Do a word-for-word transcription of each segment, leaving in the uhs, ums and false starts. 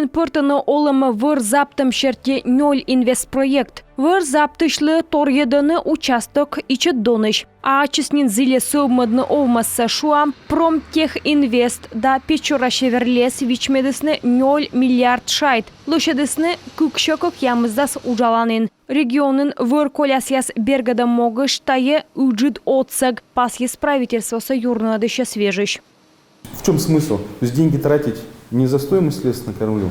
Пӧртӧны олӧмӧ вӧр заптӧм серти нёль инвестпроект. Вӧр заптысьлы торйӧдӧны участок ичӧт донысь. А ачыс нин зільӧ сӧвмӧдны овмӧссӧ, шуам, Промтехинвест да Печора-Северлес вичмӧдісны нёль миллиард шайт. Лӧсьӧдісны кыксё кӧкъямысдас уджаланін. Регионын вӧр колясъяс бергӧдӧм могысь тайӧ ыджыд отсӧг, пасйис правительствосӧ юрнуӧдысьӧс вежысь. В чем смысл? То есть деньги тратить не за стоимость следственной королю.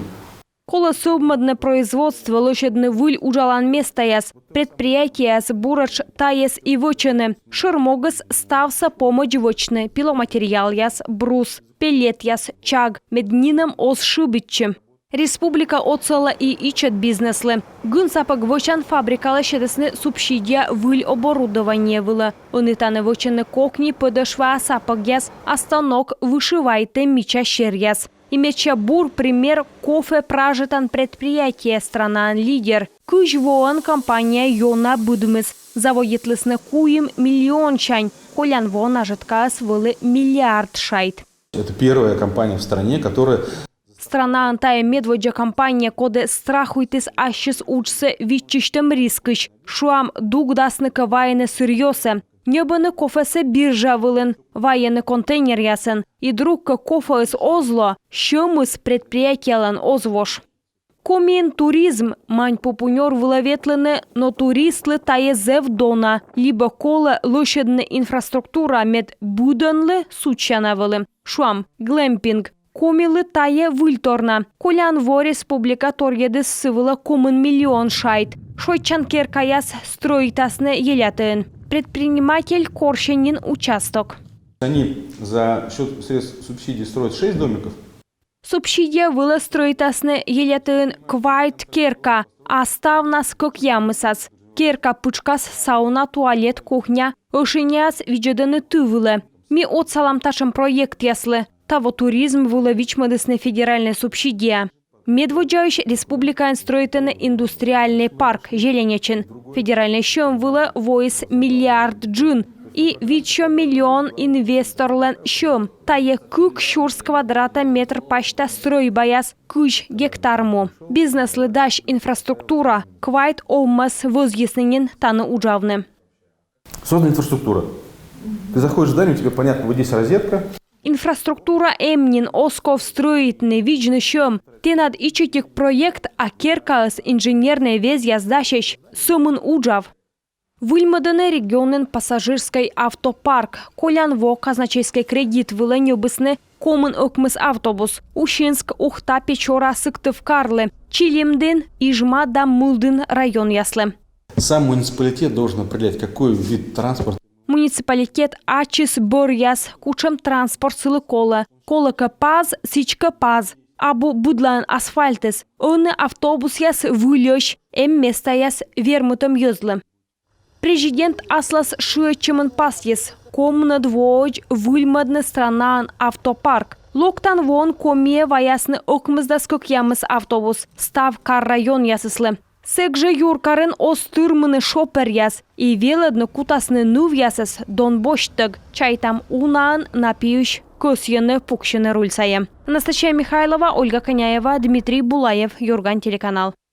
Колӧ сӧвмӧдны производство, лӧсьӧдны выль уджалан местаяс. Предприятиеяс буретш тайӧс и вӧчӧны. Шӧр могыс — ставсӧ помӧдз вӧчны: пиломатериалъяс, брус, пеллетъяс, чаг, мед нинӧм оз шыбитчы. Республика отсалӧ и ичӧт бизнеслы. Гын сапӧг вӧчан фабрикалы сетісны субсидия выль оборудование вылӧ. Ӧні тані вӧчӧны кокни ПДШВ-а сапӧгъяс, а станок вышивайтӧ мича серъяс. И медся бур пример — кофе пражитан предприятие, странаын лидер. Кызь воӧн компания ёна быдмис. Заводитлісны куим миллионсянь. Колян воӧн нажӧткаыс вӧлі миллиард шайт. Это первая компания в стране, которая... Странаын тайӧ медводдза компания, коді страхуйтіс ассьыс уджсӧ виччысьтӧм рискысь. Шуам, дугдасны кӧ вайны сырьёсӧ. Ньӧбӧны кофесӧ биржа вылын, вайӧны контейнеръясӧн. И друг кӧ кофеыс оз ло, сьӧмыс предприятиелӧн оз вош. Комиын туризм. Маньпупунёр вылӧ ветлыны, но туристлы тайӧ зэв дона. Либӧ колӧ лӧсьӧдны инфраструктура, мед быдӧнлы судзсяна вӧлі. Шуам, глэмпинг. Комилы тайӧ выльтор на. Колян во республика торйӧдіс сы вылӧ комын миллион шайт. Шойччан керкаяс стрӧитасны Елятыын. Предприниматель корсьӧ нин участок. Они за счёт средств субсидий строят шесть домиков. Субсидия вылӧ стрӧитасны Елятыын квайт керка, а ставнас кӧкъямысас. Керка пытшкас сауна, туалет, кухня, ӧшиньяс видзӧдӧны ты вылӧ. Ми отсалам татшӧм проектъяслы. Таво туризм вылӧ вичмӧдісны федеральнӧй субсидия. Медводдзаысь республикаын стрӧитӧны индустриальнӧй парк Зеленечын. Федеральнӧй сьӧм вылӧ воис миллиард джын и витсё миллион инвесторлӧн сьӧм. Тайӧ кык сюрс квадрата метр пасьта стрӧйбаяс, кызь гектар му. Бизнеслы дась инфраструктура, квайт овмӧс вӧзйисны нин тані уджавны. Создана инфраструктура. Ты заходишь в здание, тебе понятно, вот здесь розетка. Инфраструктура эм нин, оз ков стрӧитны, видзны сьӧм. Тэнад ичӧтик проект, а керкаыс инженернӧй везъяс дасьӧсь, сӧмын уджав. Выльмӧдӧны регионын пассажирскӧй автопарк. Колян во казначейскӧй кредит вылӧ ньӧбисны комын ӧкмыс автобус. Усинск, Ухта, Печора, Сыктывкарлы, Чилимдін, Ижма да Мылдін районъяслы. Сам муниципалитет должен определять, какой вид транспорта. Муниципалитет ачыс бӧръяс, кутшӧм транспорт сылы колӧ. Колӧ кӧ паз, сідзкӧ паз. Абу быдлаын асфальтыс. Ӧні автобусъяс выльӧсь, эм местаяс вермытӧм йӧзлы. Президент аслас шыӧдчӧмын пасйис: комынӧд воӧдз выльмӧдны странаын автопарк. Локтан воын Комиӧ ваясны ӧкмысдас кӧкъямыс автобус став кар-районъясыслы. Сэк жӧ юркарын оз тырмыны шоперъяс, и велӧдны кутасны нывъясӧс Дон босьттӧг. Чайтам, унаӧн на пиысь кӧсйӧны пуксьыны руль сайӧ. Анастасия Михайлова, Ольга Коняева, Дмитрий Булаев, «Юрган» телеканал.